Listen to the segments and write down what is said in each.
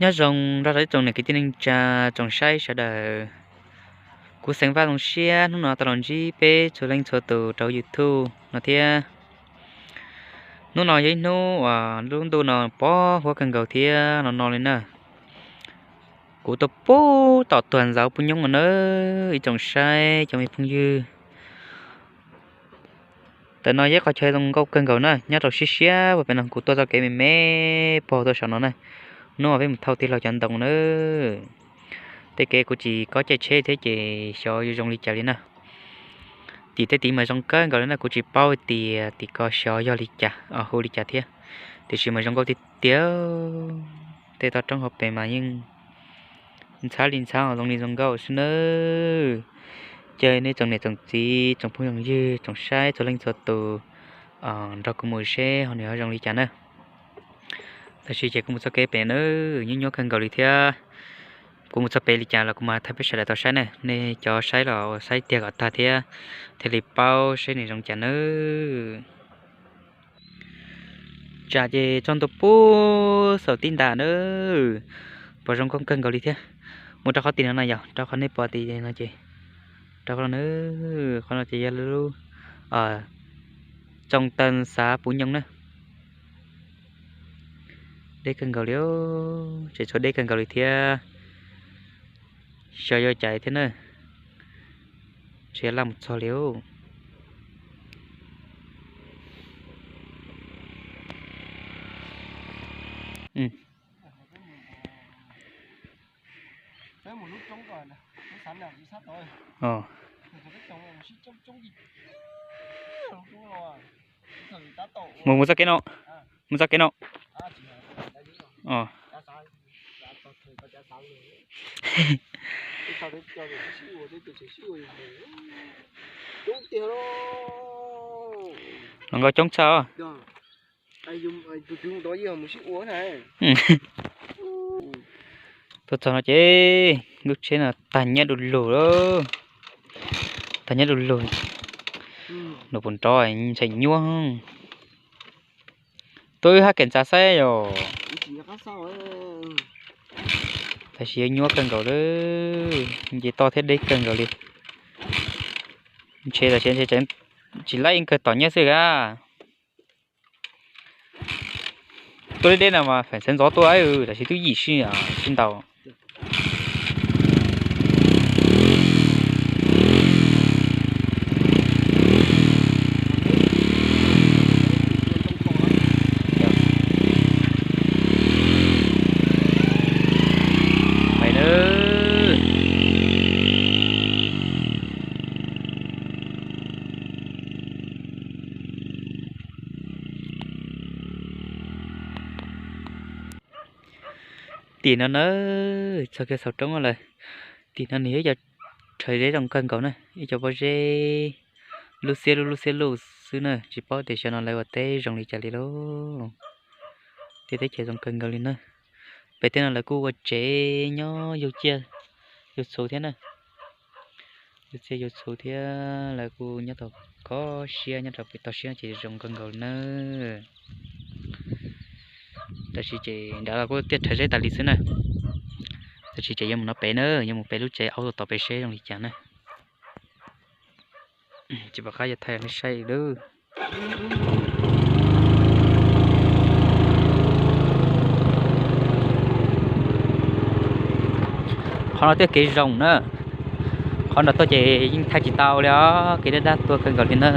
Nyob zoo nrog rau ib tsoom niam kwv tij neej tsa, tsoom saib sawv daws. Kuv Xeev Vaj zoo siab hnub no tau los ntsib peb txhua leej txhua tus rau YouTube no thiab. Hnub no yog ib hnub uas lub ntuj no poob huab kawg nkaus thiab no no li na. Kuv tuaj pub tom tuag ntxauv puv nyooj no na, ib tsoom saib cov me phooj ywg. Tam no yog ib qhov chaw zoo nkauj kawg nkaus na, nyob rau siab siab uas pem no kuv tuaj txoj kev me me pog tuaj saum no na. Hnub no peb mus thauj tij laug cov ntoo na. Tej kev kuv tsis kob caij tsheb thiab ces xyov yuav zoo li cas li na. Tim tej tid mas zoo kawg nkaus li na, kuv tsis paub hais tias tim ko xyov yog li cas, hu li cas thiab. Tiam sis mas zoo nkauj tiag tiag. Tej toj roob hauv pes mas yeej ntxhab li ntxhab, zoo li zoo nkauj xwb nawb. Ces nej tsoom niam tsoom txiv, tsoom phooj tsoom ywg, tsoom saib txhua leej txhua tus, nrog kuv mus seb ho nws ho zoo li cas na. Tab sis ces kuv mus txoj kev pem na, nyuaj nyuaj kawg nkaus li thiab. Kuv mus txoj pem li cas los kuv mam thaij peb sawv daws tau saib na, nej cov saib los saib tiag kom tag thiab, thiaj li paub seb nws zoo cas nawb. Tsam ces tsaus ntuj pub saum tib ntas na, pom zoo nkauj kawg nkaus li thiab. Mus rau qhov tim no na yog, rau qhov nej pom tim no ces, rau qhov no, qhov no ces yog lub Tsoos Taw xav puv nyoog na. Deb kawg nkaus li, tseem tshuav deb kawg nkaus li thiab. Xyov yuav cas thiab na, tseem laj mus txog li. Mus, mus txoj kev no, mus txoj kev no. Hluas nkauj coob tshaj. Tuaj txog no ces lub tsheb no tag nyiab du lug lawm. Tag nyiab du lug. Nws puas nrov ntxhais nyuaj. Tuaj wb hab kem ntxav saib yom. Tab sis yuav nyuaj kawg nkaus lawm, nce toj thiab deb kawg nkaus li. Ntshe tam sim no tsis laib, yeej kawg tom nyiaj xwb a. Tuaj deb deb no mas feem xeev ntxov tuaj, tab sis twb yim sib, sib ntaus. Tim no na, txog kiag saum roob lawm. Tim no nws yog ib co rhawv zeb zoo kawg nkaus na, ib co pob zeb lub xiab lub lub xiab lub xwb na, tsis paub tias xyov no lawv ua teb zoo li cas li lauj. Tej teb chaws zoo kawg nkaus li na. Pem tej no lawv kuj ua tsev nyob yug ciaj yug txhuv thiab na. Yug ciaj yug txhuv thiab lawv kuj nyob tau kho siab nyob rau pem toj siab ces zoo kawg nkaus li na. Tab sis ces nrad los kuj thiaj rhawv zeb tas li xwb na. Tab sis ces yuav mus no pem na, yuav mus pem lub tsev aub tom pem seb zoo li cas na. Tsis pom qab yuav thaij nej saib lawm. Qhov no thiaj kev zoo na. Qhov nram tuaj ces yeej thaij tsis tau li os, kev dab dab tuaj kawg nkaus li na.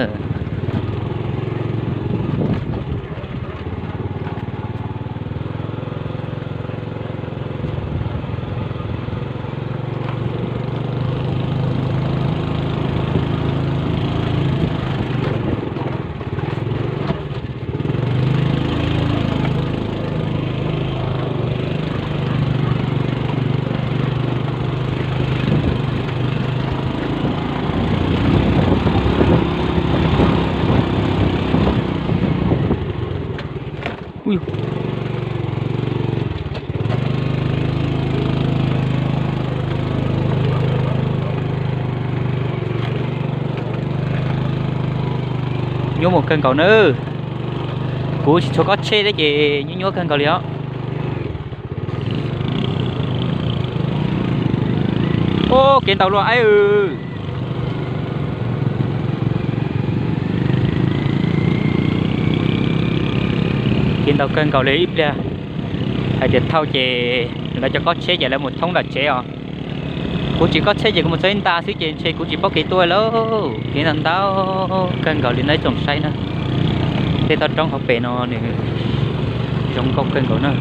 Nyuaj mus kawg nkaus na. Kuv tsis tshua kob tsheb thiab ces nyuaj nyuaj kawg nkaus li os. Ub, kev ntau luaj aib. Kev ntau kawg nkaus li ib pliag. Hais tias thauj ces lawv cov kob tsheb ces lawv mus thoob nram tsev os. Kuv tsis kob tsheb ces kuv mus txog ib nta xwb ces ntshe kuv tsis paub kev tuaj lauj. Kev ntau ntau kawg nkaus li na ib tsoom saib na. Tej toj roob hauv pes no nws zoo nkauj kawg nkaus na.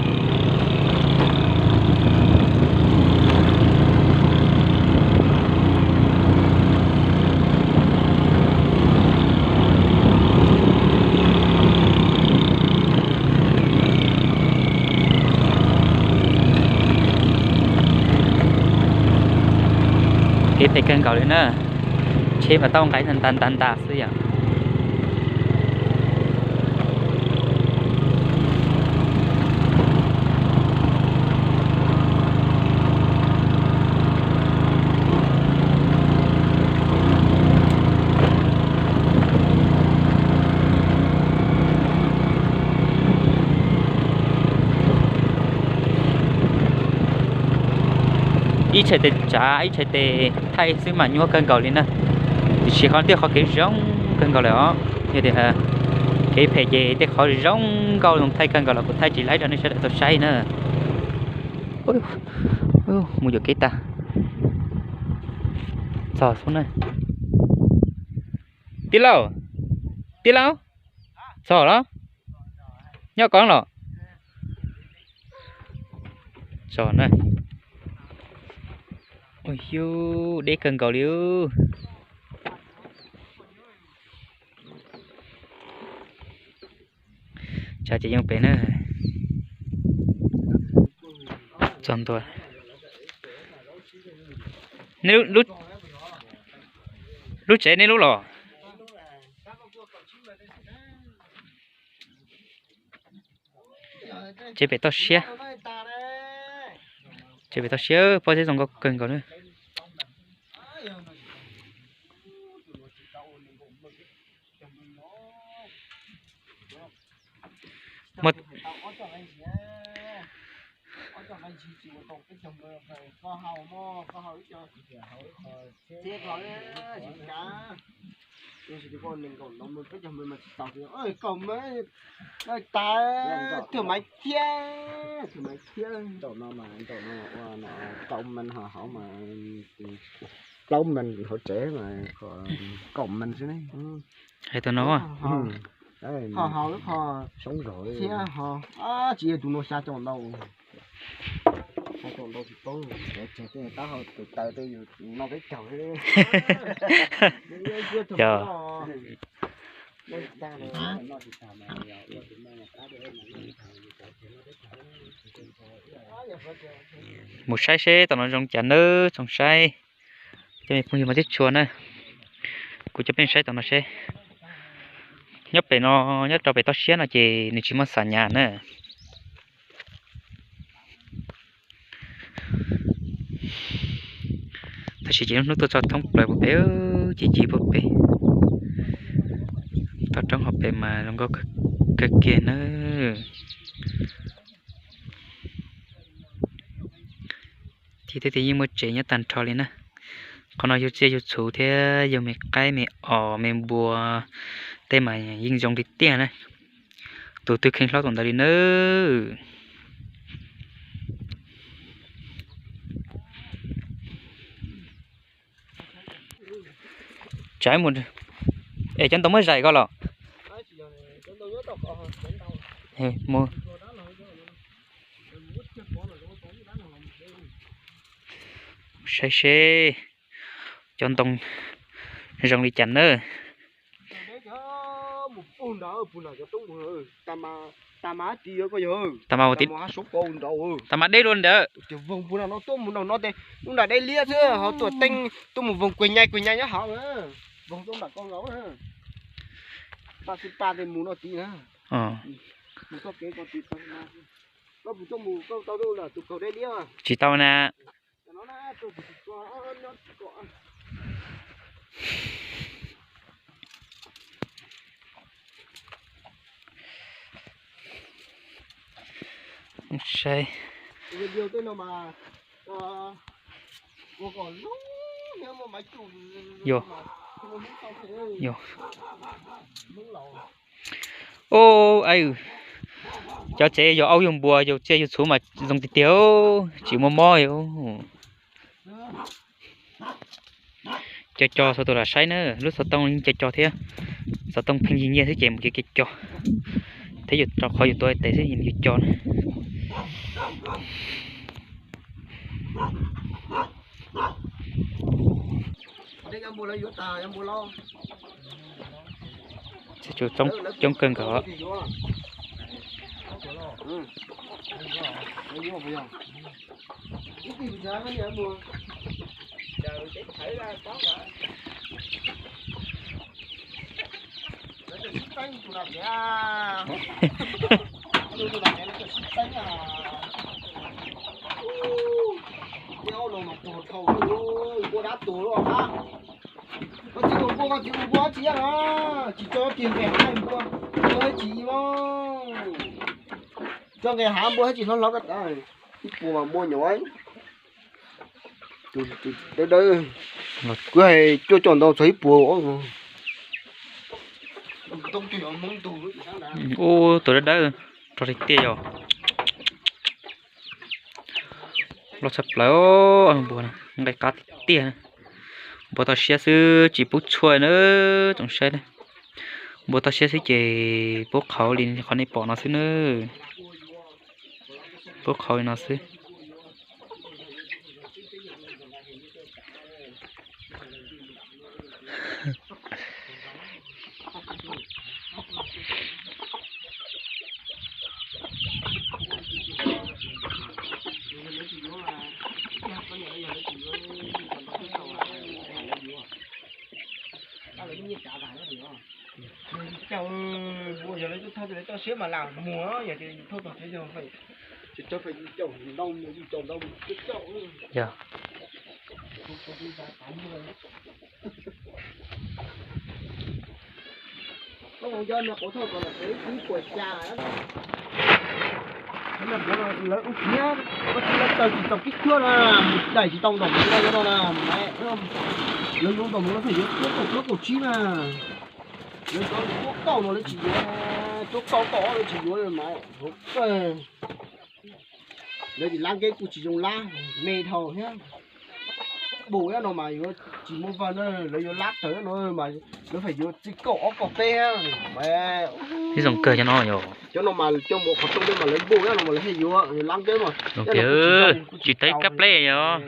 Kev phem kawg nkaus li na. Tsheb mas tau nqaim ntas ntas ntas xwb yom. Ib tshais tes tsav ib tshais tes thaij xwb mas nyuaj kawg nkaus li na. Tiam sis qhov tiaj qhov kev zoo kawg nkaus lawm os. Yog tias kev phem ces tej qhov zoo nkauj zoo thaij kawg nkaus los kuv thaij tsis laib rau nej sawv daws tau saib na. Mus yuam kev tag. Txog xwb na. Tij laug, tij laug, txog los? Nyob koj los? Txog na. Ua xyub deb kawg nkaus li. Tsav ces yeej pem na. Txog ntua. Lub tsev nej lub los? Tsev pem toj siab. Tsev pem toj siab pob zeb zoo nkauj kawg nkaus na. Tus maiv thiab, tus maiv thiab. Ntaum no mas ntaum no ua no kaum mees, ho hauv mas plaub mees, hauv tsev mas kaum mees xwb ne. Hais tus no, ho hauv lub qhov soob zog thiab ho tsis yog tus no xya caum ntau. Xya caum ntau tsis poob, tseg tej taub hau tus taw tej yus noj peb caug. Yog. Mus saib seb tom no zoo cas nawb tsoom saib. Cov me phooj ywg mas tib tshua na, kuv coj peb saib tom no seb. Nyob pem no, nyob rau pem toj siab no ces nws tsis muaj xa nyas na. Tab sis ces lub hnub tuaj txog thoob plaws puag pem, ci ci puag pem. Toj roob hauv pes mas zoo nkauj kawg kiag nawb. Ces tej yeej muaj tsev nyob tag nrho li na. Qhov no yug tsiaj yug txhu thiab yug me qaib me os me npua tej mas yeej zoo li tiag na. Tus twg kheev hlob tus ntawd li nawb. Tsav mus, es cov ntoo muab zais ko los? Saib seb cov ntoo zoo li cas nawb. Tas mas deb luaj ntawd. Lub nram dej liab xwb ho tuam teej tuaj mus voog kuag nyai kuag nyai nyob hauv. Voog tuaj nram ko nkaus. Pa xwb pa tes mus no tid na. Tsis tau na. Saib. Yog, yog. Au, cov tsev yog aub yog npua yog tsiaj yog txhuv mas zoo tiag tiag, tsis muaj mob. Co co xov tooj los saib na, lub xov tooj co co thiab, xov tooj pheej yig nyiaj xwb ces mus kev co, thiab yus rau qhov yus tuav tes xwb yus co na. Coob kawg nkaus. Koj txiv ua npua, koj txiv ua npua tsis yog los tsis tso kiag nqes hav npua, npua tsis, tso nqes hav npua tsis hlob hlob koj txiv. Ib puas mas npua nyuam dawb dawb, kuv hais cuaj caum ntau txog ib puas. Ub, tus dawb dawb rog li tiag yog. Loj tshaj plaws, npua nqaij qab tiag tiag. Npua toj siab xwb tsis pub tshuaj na, tsoom saib na. Npua toj siab xwb ces pub qhauv li qhov nej pom no xwb na. Pub qhauv li no xwb. Yog lawv tsis thauj, lawv toj siab mas lam muag, yog tias thauj toj siab yog fais, tsis tau fais yus caum ntau mus, yus caum ntau mus. Yog. Lawv ub thiab, lawv tsis tau kib cuab na, mus daim tsis tau ntaus mus no na, lawv yuav ntaus mus no pheej yuav cuab kaum plaub kaum tsib na. Lawv cov cuab kaum no lawv tsis yuav, cuab kaum kaum ob lawv tsis yuav mas. Lawv ces lab nkeeb kuj tsis zoo lab, me dhau thiab. Npaum no mas yuav tsis muaj vag na, lawv yuav lab raws no mas lawv fais yuav txij kaum ob kaum peb. Ib zoo kawg cov no yog. Cov no mas coj mus qhov rooj peb mas lawv npaum no mas lawv thiaj yuav, lab nkeeb mas tsis tau kab pleb yog.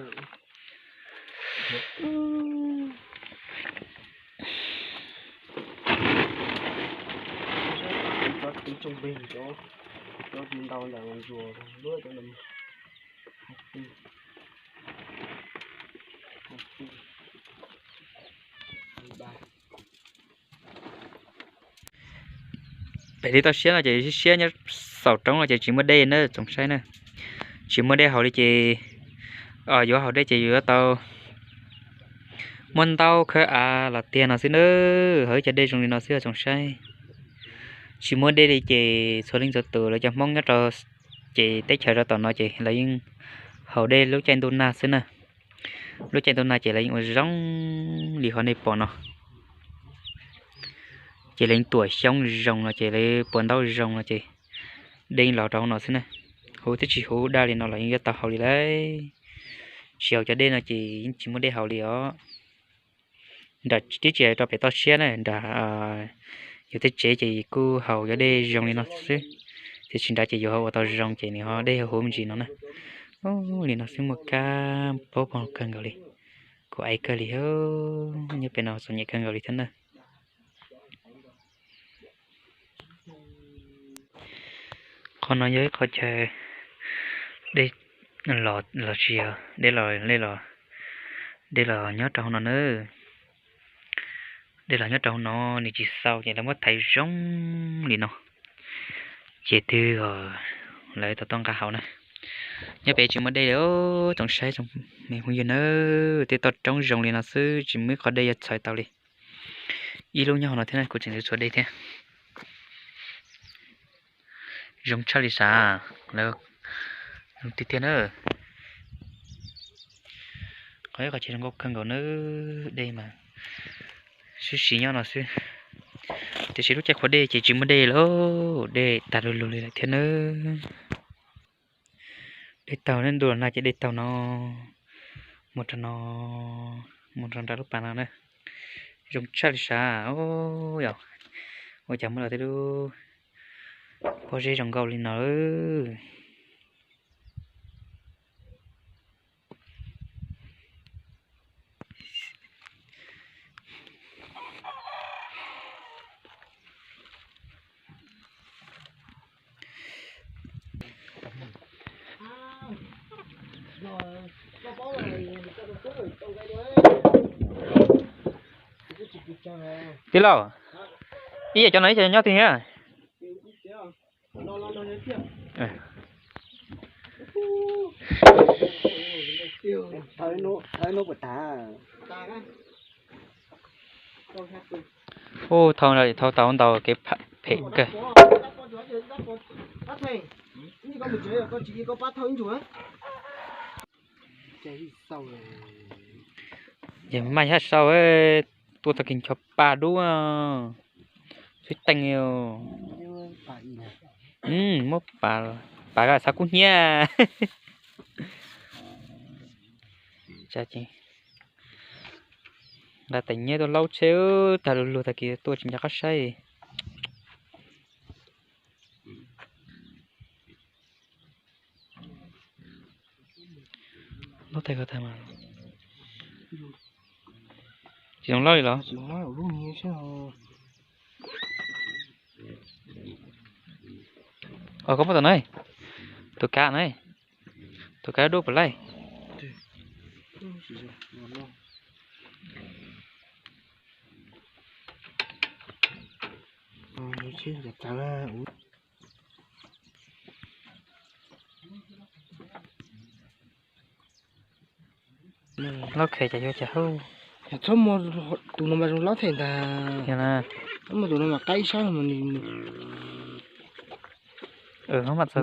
Cov tsob peg, cov ntau ntawm ntsuas luab cov no. Pem li toj siab no ces siab siab nyob saum roob no ces tsis muaj dej na tsoom saib na. Tsis muaj dej haus li ces yuav haus dej ces yuav tau muab ntaub khawb av los tiag no xwb na. Haus ib co dej zoo li no xwb tsoom saib. Tsis muaj dej li ces txhua leej txhua tus lawv cov Hmoob nyob rau ces teb chaws rau tom no ces lawv yeej haus dej lub caij ntuj nag xwb na. Lub caij ntuj nag ces lawv yeej ua zoo li qhov nej pom no. Ces lawv yeej tuam xyoob zoo no ces lawv puas ntaub zoo no ces dej los rau hauv no xwb na. Huv thiab tsis huv daj li no los yeej yuav tau haus li lauj. Tsis haus cov dej no ces yeej tsis muaj dej haus li os. Nram tib tsis rau pem toj siab na, nram yus tej tsev ces kuj haus cov dej zoo li no xwb, tiam sis nrad ces yuav ua tau zoo ces nws ho dej huv me ntsis no na. Li no xwb muaj kab paub pog kawg nkaus li, kuv aiv kawg li, nyob pem no txom nyem kawg nkaus li thiab na. Qhov no yog ib qho chaw dej los, los tsis yog dej los, dej los nyob rau hauv no na. Dej los nyob rau hauv no nws tsis xau ces lawv muab thaiv zoo li no. Ces twb lawv tau tuaj nqa haus na. Nyob pem tsis muaj dej li, tsoom saib tsoom me phooj ywg na, tej toj roob zoo li no xwb tsis muaj ib qho dej yuav txhawv tau li. Ib lub nyob hauv no thiab kuv tseem txhua dej thiab. Zoo tshaj li sav, lawv zoo tiag tiag na. Qhov chaw zoo nkauj kawg nkaus nawb, dej mas sib siv nyob no xwb. Tiam sis lub caij qhuav dej ces tsis muaj dej lawm, dej tag lug lug li lawm thiab nawb. Dej taug ne, ntuj los nag ces dej taug no mus rau no, mus rau nram lub pas no na. Zoo tshaj li sav. Yog ua cas muaj lawv tej lub pob zeb zoo nkauj li no. Tij laug, ib yam cov no ib yam nyob twg thiab? Ub, thau no thau tau ntau kev phem kawg. Yog maj yaj sau, tuaj tau kiag ncho pa dub, xwb teej. Muab pas, pas xav kub hnyiab. Nqa tes nyiab tuaj laub tsheb tag lug lug tag kis tuaj tsis nco qab saib. Laub tag ko tag mas tsis zoo laub li los? Os, koj muab tom na, tus kav na, tus kav dub puas laij? Laub khes cas yuav cas hauj. Txhob muab tus no mas zoo laub them ntag. Txhob muab tus no mas qaib ib sab mas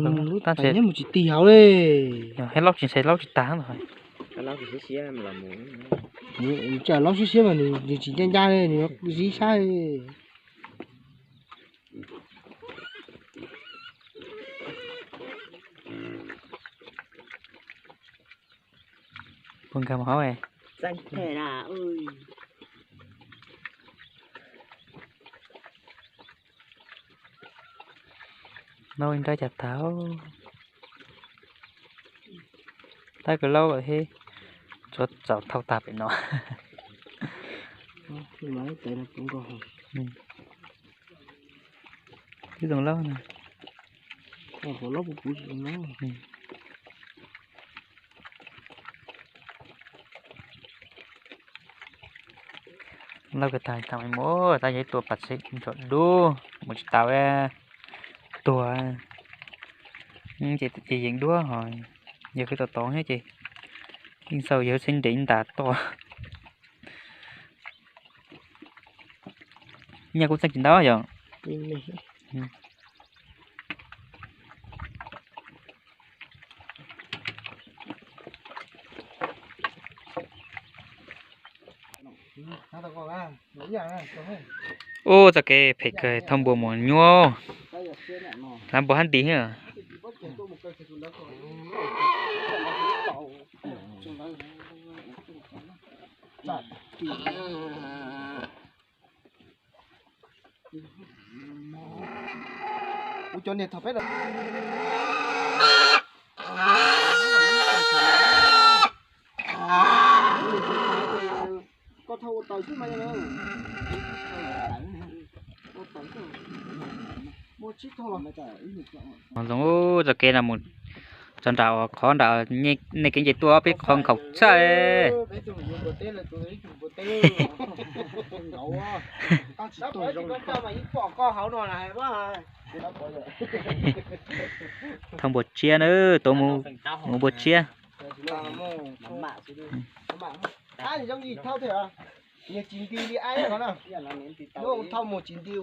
nws lub tais nyob mus tsis tig hauv li. Laub tsis ntshai laub tsis tag. Tsam laub siab siab mas nws tsis ncaj ncaj li, nws zib sab. Puas nkag mus hauv? Laub nrab cas tag. Tab kawg laub thiab, tsuav txaus thauj tag pem no. Twb zoo laub na. Laub kawg tag, tag mus tab yog ib tua pas tsev ntsuam dub mus tsis tau, tuag. Ces yeej duab ho, yog khwv tau tod thiab ces yeej xaus yawg txheeb nres ntas tuaj. Nyaj kuj txeej tsis ntau yom. Ub, txoj kev phem kawg, thauj npua mus nyuaj, hlab npua hab nti thiab. Kuv cov niag thaum peb los. Koj thauj ua taws xwb mas. Mus tsis tau. Zoo, txoj kev no mus txog nram uas qhov nram nej kev nce tuaj peb qhov nkhaus tshaj. Thauj npua tsiab na, tuav mus npua tsiab. Nws tsis nti li ai no na. Yuav thauj mus tsis nti,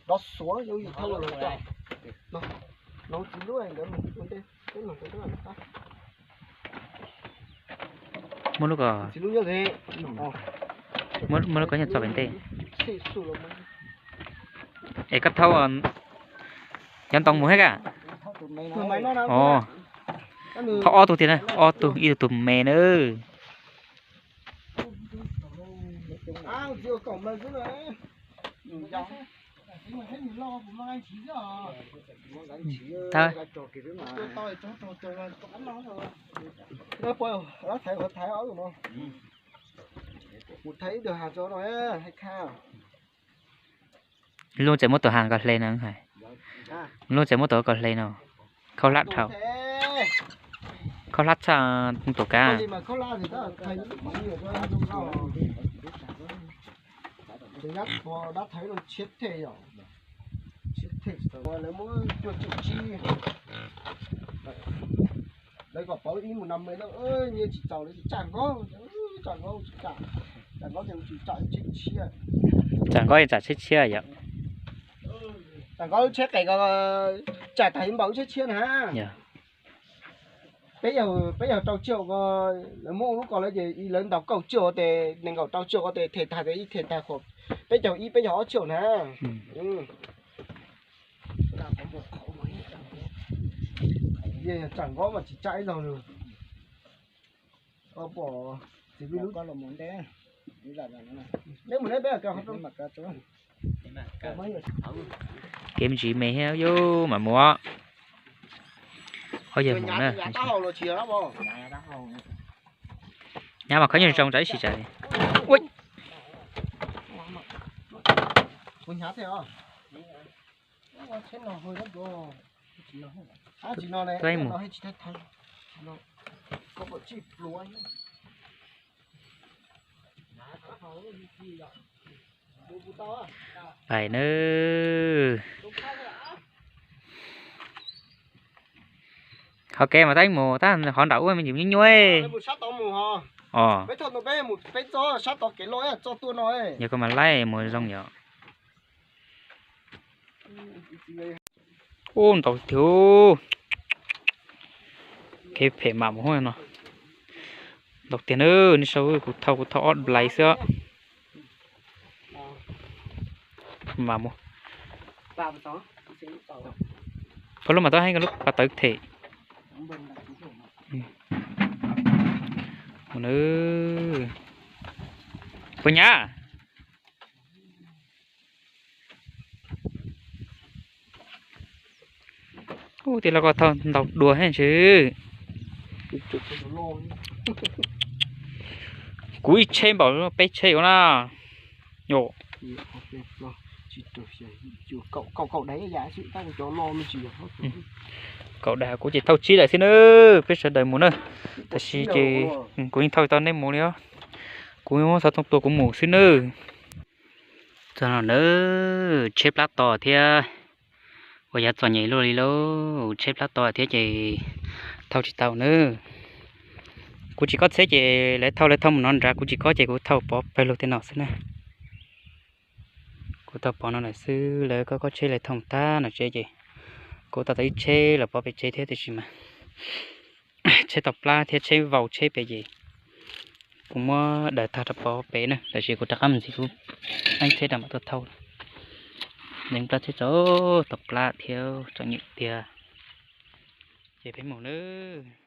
nrov xuav yuav thauj los txog. No tsis lub ntawd mus ua ntej, peb mus ntawd qab. Muab lub ko, muab lub ko nyob tso pem ntej. Es koj thauj cov ntoo mus thiab ka? Thauj ob tug tiag na, ob tug, ib tug tus me na. Luj tseem muab tus has ko hle no hais. Luj tseem muab tus ko hle no. Khaub hlab dhau. Khaub hlab tshaj tus kav. Lawv kom pauv ib mus no me na, nyiaj tsis txaus lawv tsis tsam nkaub, tsam nkaub ces tsam tsheb tshiab, tsam nkaub tsam tsheb tshiab yom. Tsam nkaub lub tsheb qes ko tsam tag ib npaum lub tsheb tshiab na. Peb yog, peb yog rau tsiaj ko, lawv muab lub ko lawm ces lawv ntaus kaum tsiaj ko tes nees nkaum rau tsiaj ko tes them tag tes ib them tag qhov peb caug ib peb caug ob tsiaj na. Tsam nkaub mas tsis tsam ib zaug li. Kev ntsis me thiab, yus mam mus. Ho yog mus na. Nyab mas khaub ncaws zoo tsam ib sim tsam li. Tuaj mus. Pais nawb. Qhov kev mas tab mus tab hov nram ub me ntsis nyuaj nyuaj. Os, yog koj mas laib mus zoo yom. Ub, ntau tiag. Kev phem mam mus no. Ntau tiag na, nej saib kuv thauj, kuv thauj ob blais xwb. Mam mus. Pab lub mas tau heev, lub pas tawv them. Mus na. Puas nyab? Ub, tij laug koj thauj ntau dua thiab ntshe. Kuv ib tsheb npaum peb tsheb ua na. Kaum daim kuv ces thauj tsib daim xwb na, peb sawv daws mus na. Tab sis ces kuv yeej thauj tau nej mus li os. Kuv muab xov tooj tua kuv mus xwb nawb. Txog no nawb, tsheb plab to thiab. Ua yav txom nyem luaj li lauj, tsheb plab to thiab ces thauj tsis tau nawb. Kuv tsis kob tsheb ces lawv thauj, lawv thauj mus no nrad, kuv tsis kob ces kuv thauj pov pawg lug tej no xwb na. Kuv thauj pov no lawm xwb, lawv kob kob tsheb lawv thauj tag no tsev ces kuv tau tau ib tsheb los pov pem tsev thiab, tiam sis mas tsheb tau plab thiab tsheb vau tsheb pem ces kuv muab daws tag rau pov pem na, tab sis kuv rov qab mus ntxiv kuv eeb tsheb rau mam tuaj thauj. Eeb plab tsheb tso, tau plab thiab txom nyem tiag. Ces peb mus nawb.